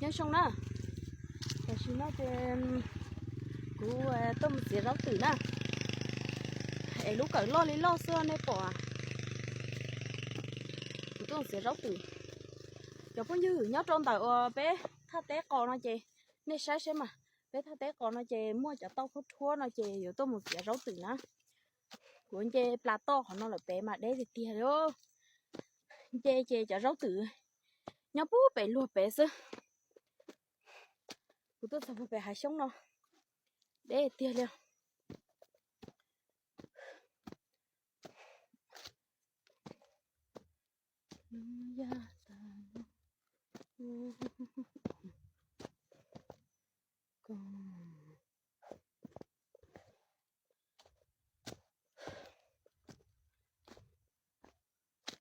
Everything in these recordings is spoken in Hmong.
Nyob zoo na, tam sim no ces kuv tuaj mus txiav zaub twm na, es lub kawm loj li loj xwb nej pom. Kuv tuaj mus txiav zaub twm. Cov phooj ywg, nyob rau ntawm uas peb thaj teb qos no ces, nej saib saib mas, peb thaj teb qos no ces muaj cov tauj khuab rhuab no ces yuav tuaj mus txiav zaub twm na. Kuv nce plas toj qhov no lawm pem mas deb tiag tiag li. Nce ces cov zaub twm nyob puag pem luag pem xwb. Kuv tuaj txog puag pem hav xyoob no, deb tiag li.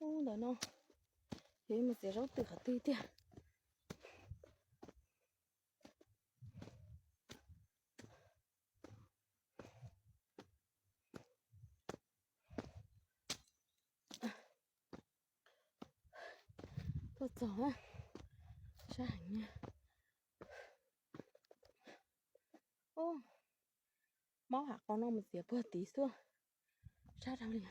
Ub, ntawm no, yog mus txiav zaub twm qhov twg tiag. Tuaj txog sab heev. Ub, maub hav qos no mus txiav puag tid xwb, sab dhau li.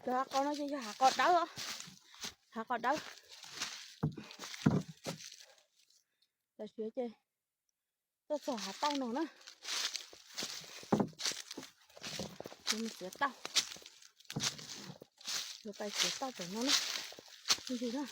Cov hav qos no ces yog hav qos dawb, hav qos dawb. Tam sim ces tuaj txog hav tauj no na. Mus txiav tauj, yuav pais txiav tauj pem no na. Ntsis na.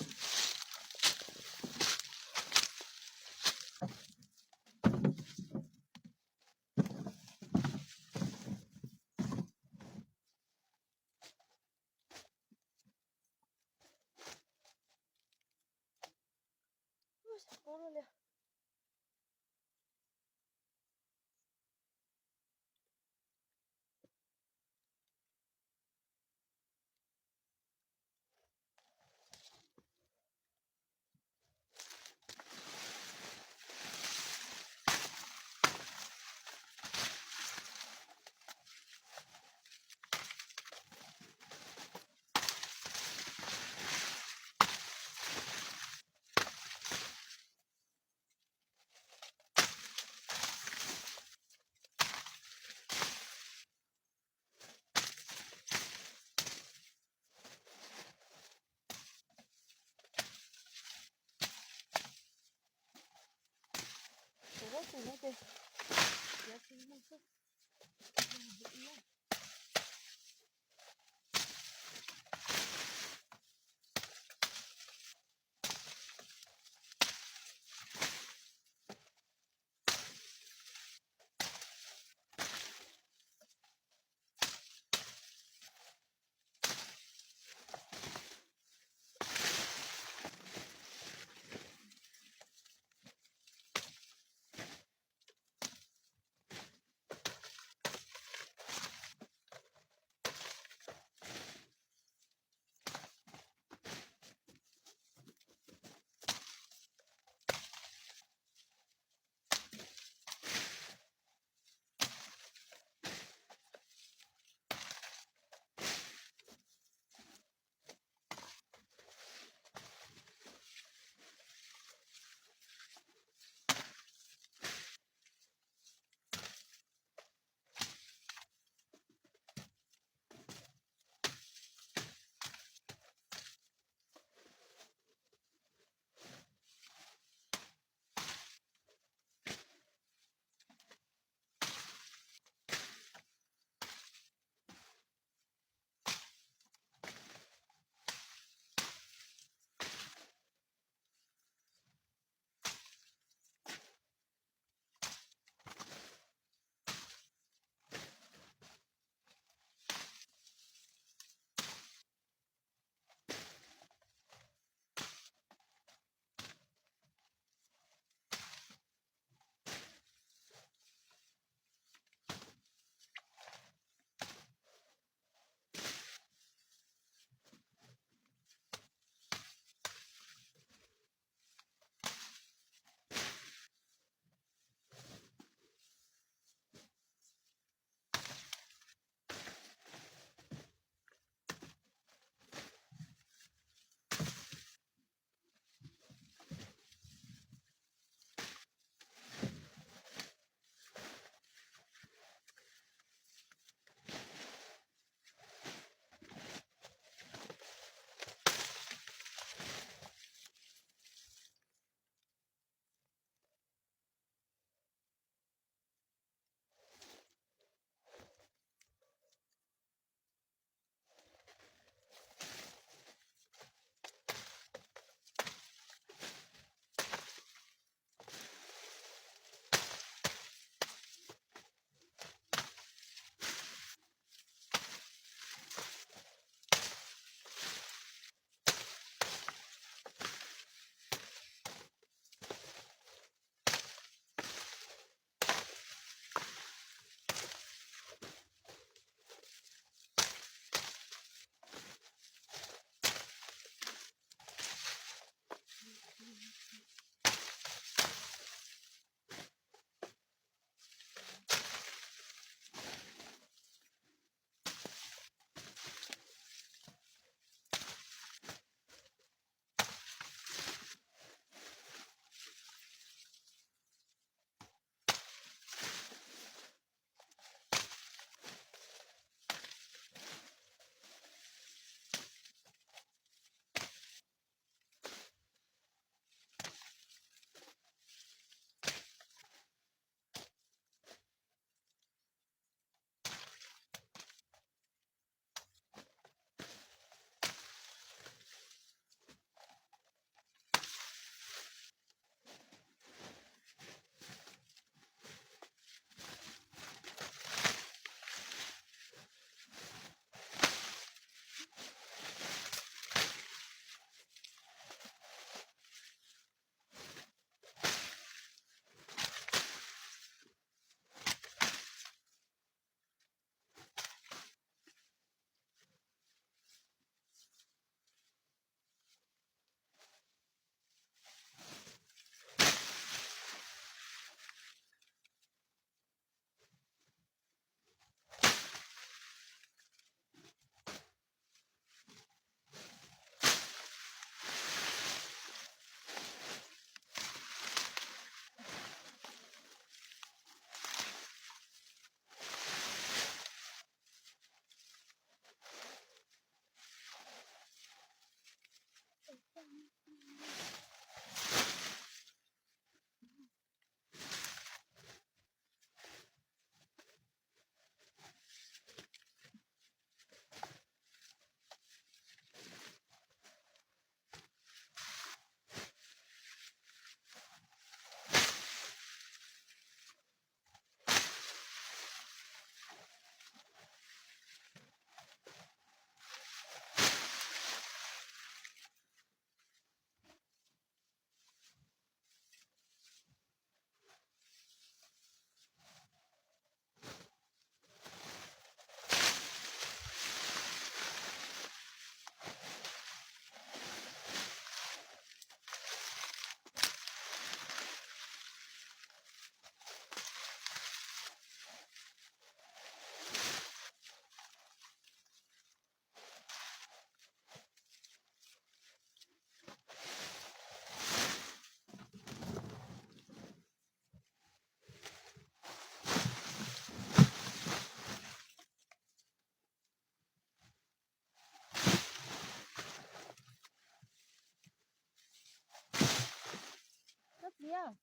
Liab,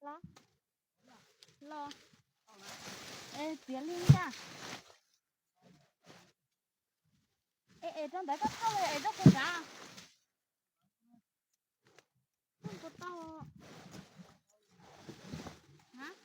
los, los, es txiav li ntag. Es es rau ntawd koj thauj es rau kuv sav. Kuv tau. Hab,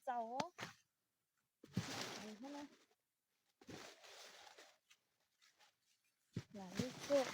txaus. Lam lub koj.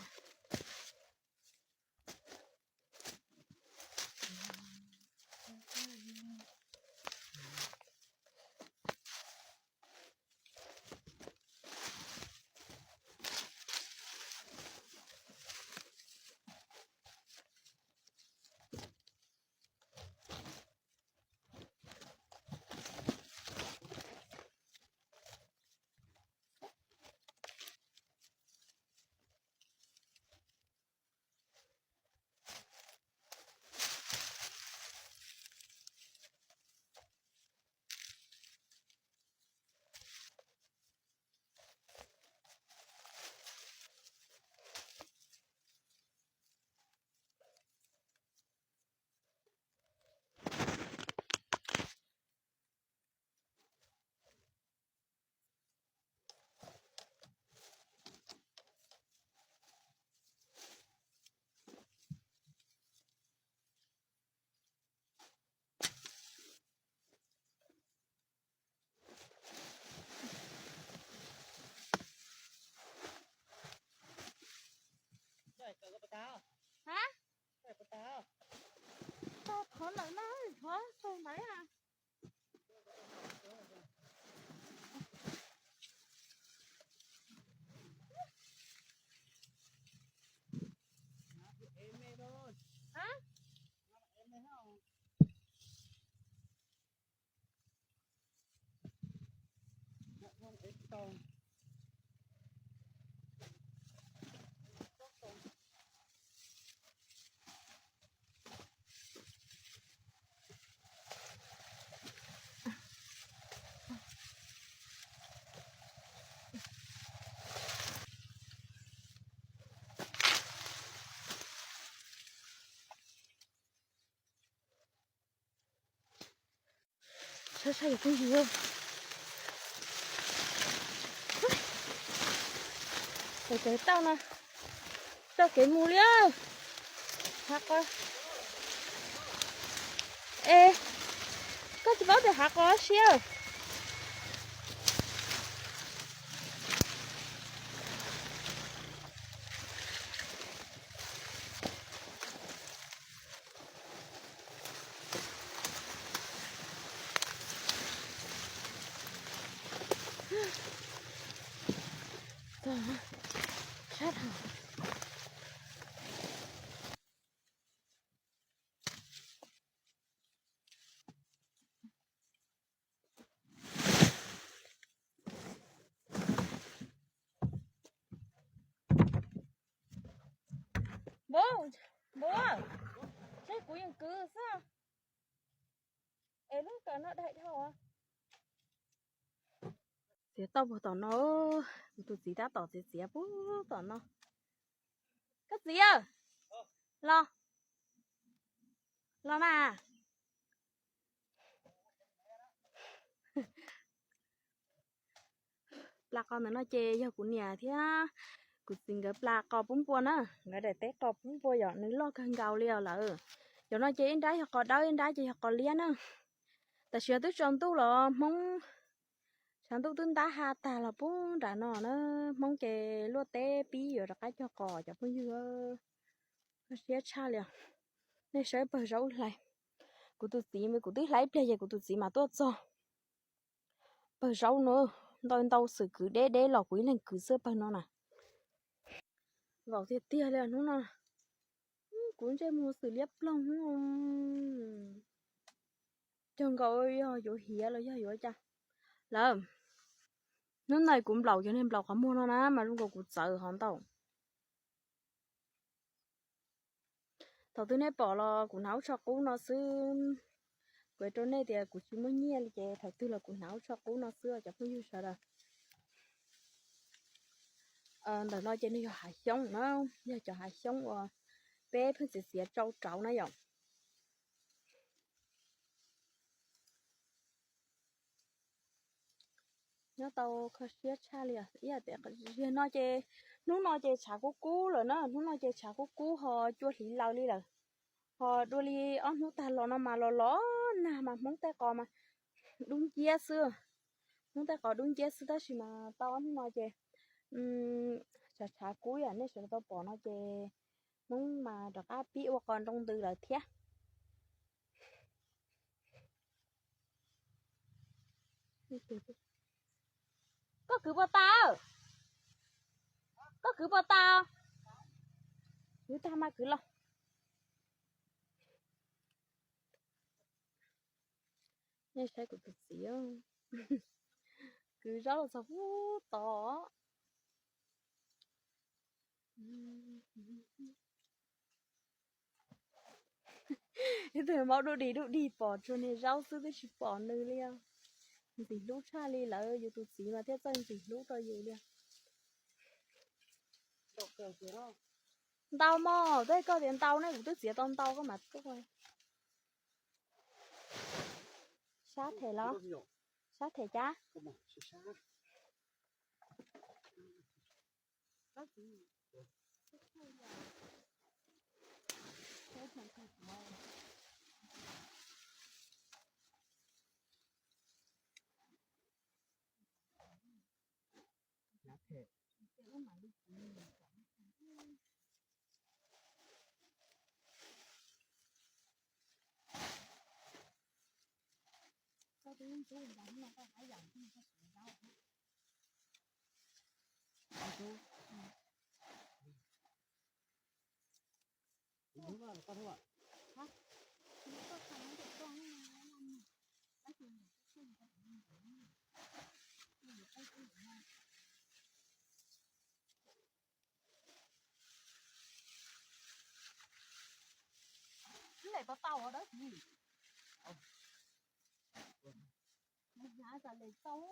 Hab, tau thov lawm no, thov xaus ntawd a. Hab. Saib saib yus phooj ywg, tau kev tau no, tau kev mus li. Hav qos, es koj tsis paub tias hav qos siab. Npauv, npauv, seb kuv yeej kwv xwb. Es lub kawm no daim dhau. Txiav tau puag tom no, kuv tus txiv tab tom txiav txiav puag tom no. Koj txiv, los, los mas. Plas qos ntawm no ces yog kuv niam thiab Kuv txiv nkawd plas qos pub npua na, nkawd daim teb qos pub npua yom, nws loj kawg nkaus li os lawm. Cov no ces ib nrab yog qos dawb, ib nrab ces yog qos liab na. Tam sim no twb tsaus ntuj los Hmoob, tshav ntuj twb ntab ha tag los pub nram no na. Hmoob ces luaj teb pib yuav rov qab cog qos cov phooj ywg. Kho siab tshaj li os. Nej saib pawg zaub hlais. Kuv tus txiv, kuv twb hlais ib pliag ces kuv tus txiv mam tuaj txog. Pawg zaub no ntau ntau xwm kwv deb deb los kuv ib leeg kwv xwb pawg no na. Vau tiag tiag li hnub no. Kuv ntsej muag xwm liab ploog. Cog nkaus yog yuav hiav los yog yuav cas lawm. Hnub no kuv nplaum cov niag nplaum qhov muag no na mas zoo nkaus kuv txawv hov ntau. Thaum twg nej pom los kuv hnav ub tsho qub no xwb. Kuv rau nej tias kuv tsis muaj nyiaj li ces thaum twg los kuv hnav ub tsho qub no xwb cov phooj ywg sawv daws. Ntawm no ces nws yog hav xyoob na, yog cov hav xyoob uas peb pheej txiav txiav tsau rauv na yom. Nyob tau kho siab tshaj li os. Ib yam tias ziag no ces, hnub no ces tshav kub kub lawm na, hnub no ces tshav kub kub ho cua hliv laws li lawm. Ho dua li ob hnub tag los no mas los los nag mas Hmoob tej qos mas dub nciab xwb. Hmoob tej qos dub nciab xwb tab sis mas tau ob hnub no ces tshav tshav kub yam nej sawv daws tau pom no ces Hmoob mas rov qab pib ua qos nroo ntws lawm thiab. Koj kwv puas tas? Koj kwv puas tas? Kwv tag mas kwv los. Nej saib kuv tus txiv, kwv zaub los txog pub tod. Ib tug maub dub dig dub dig pom tsuas niag zaub xwb twb tsis pom nws li os. Ntxim hlub tshaj li lawm, yus tus txiv mas thiaj txawj ntxim hlub rau yus li. Ntau mog, tej koj tias ntau ne, kuv twb txiav tau ntau koj mas tuaj. Sab them los? Sab them cas? Lem tau tau dab tsi? Hnyav tas lem tau.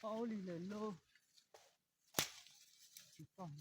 Paub li lawm lauj. Tsis paub.